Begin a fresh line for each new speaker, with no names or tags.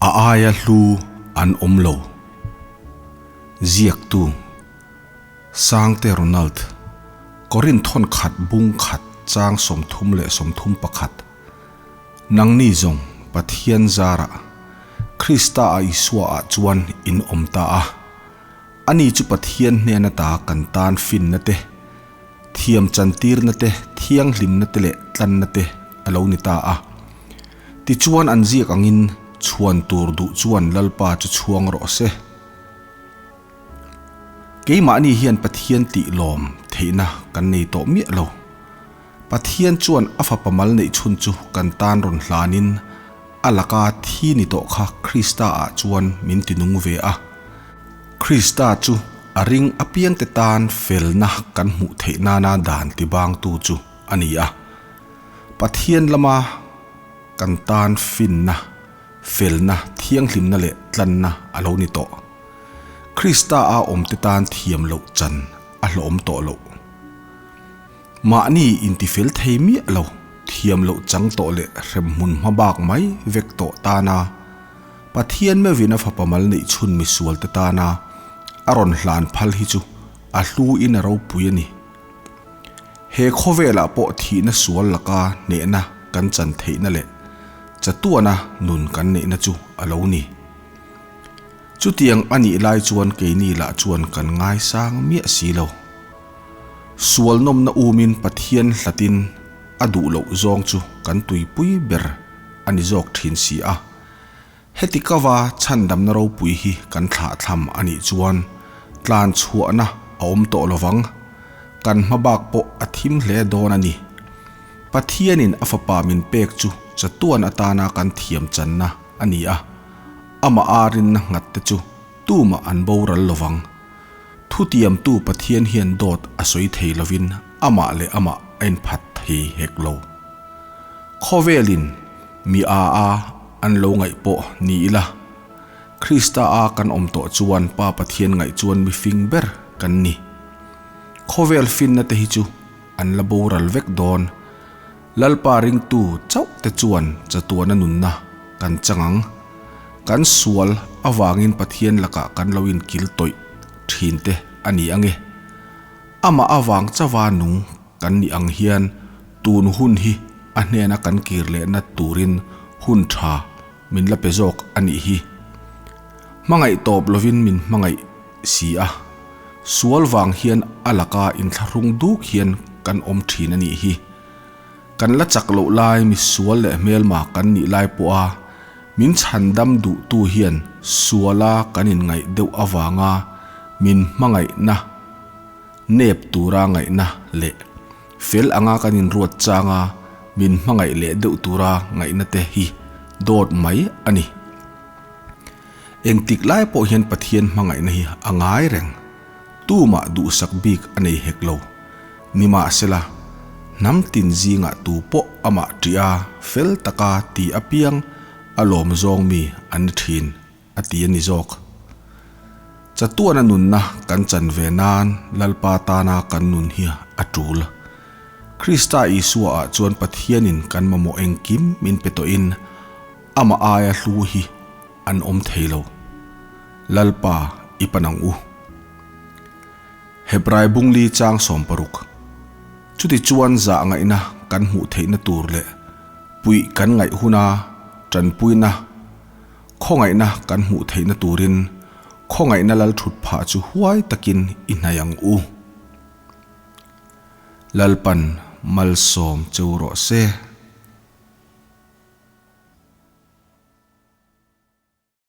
A aia hlu an awm lo. Ziaktu, Sangte Ronald, Korin thawn khat bung khat chang 31. Nangni zawng Pathian zarah Krista a Isua ah chuan in awm ta a. Ani chu Pathian hnen ata kan tan finna te, thiam chantirna te, thianghlimna te leh tlanna te a lo ni ta a. Tichuan an ziak angin chhuan tur duh chuan Lalpa chu chhuang rawh se. Keimahni hian Pathian tih lawm theihna kan nei tawh miah lo. Pathian chuan a fapa mal neih chhun chu kan tan rawn hlanin a laka thi ni tawh kha Krista ah chuan min ti nung ve a. Krista chu a ring apiangte tan felna kan hmuh theih nana dan tibangtu chu a ni a. Pathian lama kan tan finna, felna, thianghlimna leh tlanna a lo ni tawh. Krista a awmte tan thiam loh chan a hlawm tawh loh. Mahni intifel thei miah lo, thiam loh chang tawh leh hremhmun hma bak mai vek tawh tana Pathian meuhin a fapa mal neih chhun misualte tana a rawn hlan phal hi chu a hlu in a ropui a ni. He khawvelah pawh thihna sual laka hnehna kan chan theihna leh chatuana nun kan neihna chu a lo ni. Chutiang a nih lai chuan keini lah chuan kan ngaisang miah si lo. Sual nawmna umin Pathian hlatin a duh loh zawng chu kan tuipui ber a ni zawk thin si a. Heti kava chhandamna ropui hi kan thlahthlam a nih chuan tlan chhuahna a awm tawh lovang. Kan hma bak pawh a thim hle dawn a ni. Pathianin a fapa min pek chu chatuan atana kan thiam channa a ni a, amah a rinna nghat te chu tumah an boral lovang. Thutiamtu Pathian hian dawt a sawi thei lovin amah leh amah a inphat thei hek lo. Khawvelin mi a a an lo ngaih pawh ni ila, Krista a kan awm tawh chuan Pa Pathian ngaih chuan mi fing ber kan ni. Khawvel finna te hi chu an la boral vek dawn. Lalpa ringtu chauh te chuan chatuana nunna kan chang ang. Kan sual avangin Pathian lakah kan lo inkil tawih thin te a ni ang e. Amah avang chauha nung kan nih ang hian tun hun hi a hnena kan kir lehna turin hun tha min la pe zawk a nih hi. Hmangaih tawp lovin min hmangaih si a, sual vang hian a laka inthlahrung duk hian kan awm thin a nih hi. Kan la chak loh lai misual leh hmelma kan nih lai pawha min chhandam duhtu hian suala kan inngaih deuh avanga min hmangaihna nep tura ngaihna leh fel anga kan inruat changa min hmangaih leh deuh tura ngaihna te hi dawt mai a ni. Engtik lai pawh hian Pathian hmangaihna hi a ngai reng. Tumah duhsak bik a nei hek lo. Nimahsela, hnam tin zingah tu pawh amah ṭih a, fel taka ti apiang a lawm zawng mi an ni ṭhin, a ti a ni zawk. Chatuana nunna kan chan ve nan Lalpa tana kan nun hi a ṭul. Krista Isua ah chuan Pathianin kan mamawh engkim min pe tawhin amah aia hlu hi an awm thei lo. Lalpa i pan ang u. Hebrai bungli chang 60. Chuti chuan zah ngaihna kan hmuh theihna tur leh puih kan ngaih huna tanpuina, khawngaihna kan hmuh theihna turin khawngaihna lal thut phah chu huai takin i hnaih ang u. Lalpan malsawm cheu rawh se.